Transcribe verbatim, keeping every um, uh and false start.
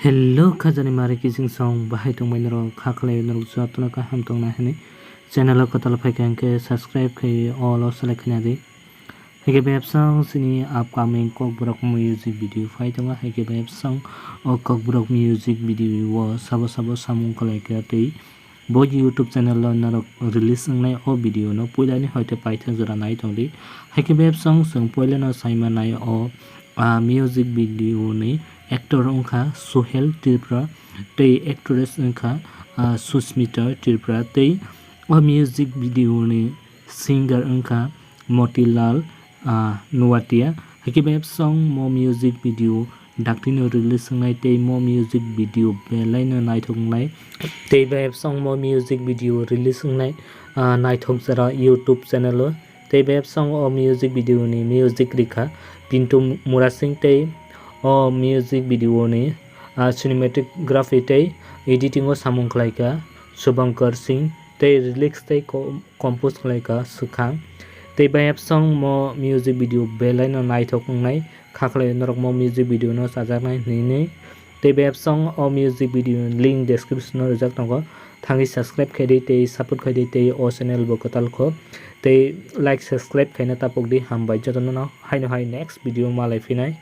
Hello khajani mari kising song bahai tongbai norok kha khlai norok jotono kaham tongna hwnwi channel o kwtal phaikha hwnkhe subscribe khai all o select khna di. Haikhe bebsong chini upcoming kokborok music video phai tongo, haikhe bebsong o kokborok music video o sabo sabo samung khlaikha tei bo YouTube channel o norok release wngnai o video no puilani hoite paithak jora nai tongdi. Haikhe bebsong chwng puilano saimanai o ah, music video ni actor wngkha Sohel Tripura tei actress wngkha ah, Susmita Tripura tei o music video ni singer wngkha Motilal ah, Nuatia. Haikhe bebsong mo music video daktino release wngnai tei mo music video belaino naithok wngnai tei bebsong mo music video release wngnai ah, naithok jora YouTube channel o. Tei bebsong o music video ni music rikha Pintu Murasing tei o music video ni ah, cinematography tei editing o samung khlaikha Subhankar Singh tei lyrics tei co- compose khlaikha Swkang. Tei bebsong mo music video belaino naithok wngnai kha khlai norok mo music video no chajaknai hwnwi. Tei bebsong o music video ni link description o rijak tongo, thangwi subscribe khai di tei support khai di tei o channel bo kwtal kho tei like subscribe khaina tapok di. Hambai jotono no haino hai next video malai phinai.